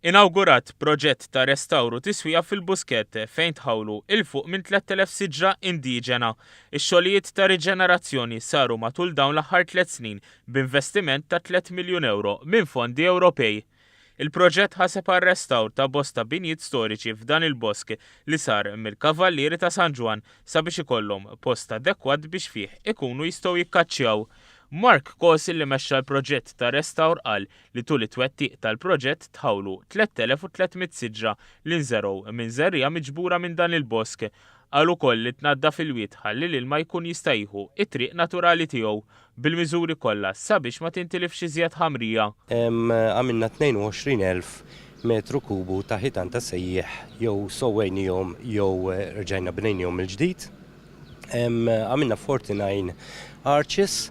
Inawgurat proġett ta' restawr u tiswija fil-Buskett fejn tħawlu 'il fuq minn 3,000 siġra indiġena. Ix-xogħlijiet ta' riġenerazzjoni saru matul dawn l-aħħar tliet snin b'investiment ta' tliet miljun ewro minn fondi Ewropej. Il-proġett ħaseb għar-restawr ta' bosta binjiet storiċi f'dan il-bosk li sar mill-Kavallieri ta' San Ġwann sabiex ikollhom post adekwat biex fih ikunu jistgħu jikkaċċjaw. Mark Cosi li mexxa l-proġett ta' restawr qal li tul it-twettiq tal-proġett tħawlu 3,300 siġra li nżergħu minn żerriegħa miġbura minn dan il-bosk. Qal ukoll li tnaddaf il-wied ħalli l-ilma jkun jista' jieħu t-triq naturali tiegħu, bil-miżuri kollha sabiex ma tintilifx iżjed ħamrija. Għamilna 22,000 metru kubu ta' ħitan ta' sejjieħ jew sewwejnihom jew rġajna bnejnihom mill-ġdid. Għamilna 49 arches,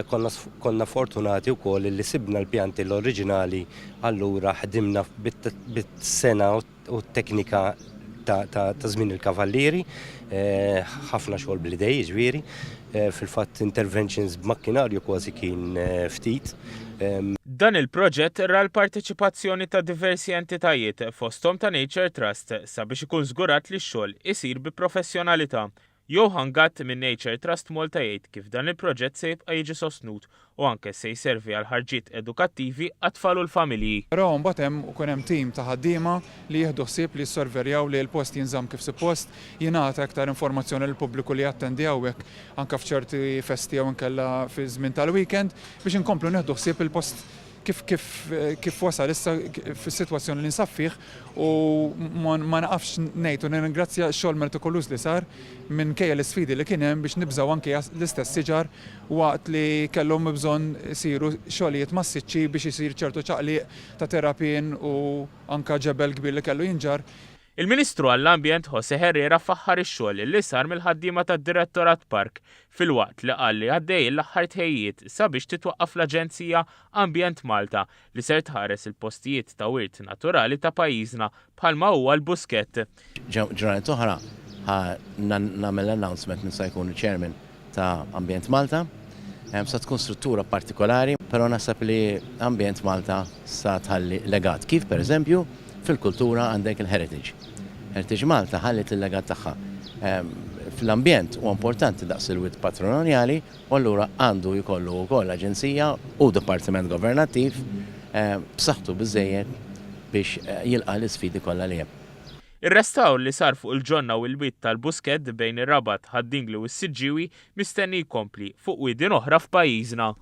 konna fortunati wkoll li sibna l-pjanti l-oriġinali allura ħdimna bit-sengħa u t-teknika ta' żmien il-kavallieri, ħafna xogħol bl-idej jiġifieri, fil-fatt interventions b'makkinarju kważi kien ftit. Dan il-proġett ra l-parteċipazzjoni ta' diversi entitajiet, fosthom ta' Nature Trust, sabiex ikun żgurat li x-xogħol isir bi professjonalità. Johann Gatt minn Nature Trust Malta jgħid kif dan il-proġett se jibqa' jiġi sostnut u anke se jservi għal ħarġiet edukattivi għat-tfal u l-familji. Però mbagħad hemm ikun hemm tim ta' ħaddiema li jieħdu ħsieb li jissorveljaw li l-post jinżamm kif suppost, jingħata iktar informazzjoni lill-pubbliku li jattendi hawnhekk anke f'ċerti festi jew inkella fi żmien tal-weekend biex inkomplu nieħdu ħsieb il-post kif kif kif wasal issa fis-sitwazzjoni li nsab fih u ma naqafx ngħid u nirringrazzja x-xogħol metikoluż li sar minkejja l-isfidi li kien hemm biex nibżgħu anke l-istess siġar waqt li kellhom bżonn isiru xogħlijiet massiċċi biex isir ċertu ċaqliq ta' terrapien u anke ġebel kbir li kellu jinġarr. Il-Ministru għall-Ambjent José Herrera faħħar ix-xogħol li sar mill-ħaddiema tad-Direttorat Park filwaqt li qal li għaddejjin l-aħħar tħejjijiet sabiex titwaqqaf l-Aġenzija Ambjent Malta li ser tħares il-postijiet ta' wirt naturali ta' pajjiżna bħalma huwa l-Buskett. Ġranet oħra ħa nagħmel announcement min sa jkun il-chairman ta' Ambjent Malta. Sa tkun struttura partikolari, però naħseb li Ambjent Malta sa tħalli legat. Kif pereżempju fil-kultura għandek il-Heritage. Heritage Malta ħalliet il-legat tagħha. Fl-ambjent huwa importanti daqs il-wirt patrimoniali u allura għandu jkollu wkoll aġenzija u dipartiment governattiv b'saħħtu biżżejjed biex jilqa' l-isfidi kollha li hemm. Ir-restawr li sar fuq il-ġonna u l-wied tal-Buskett bejn ir-Rabat, Ħad-Dingli u s-Siġġiewi mistenni jkompli fuq widien oħra f'pajjiżna.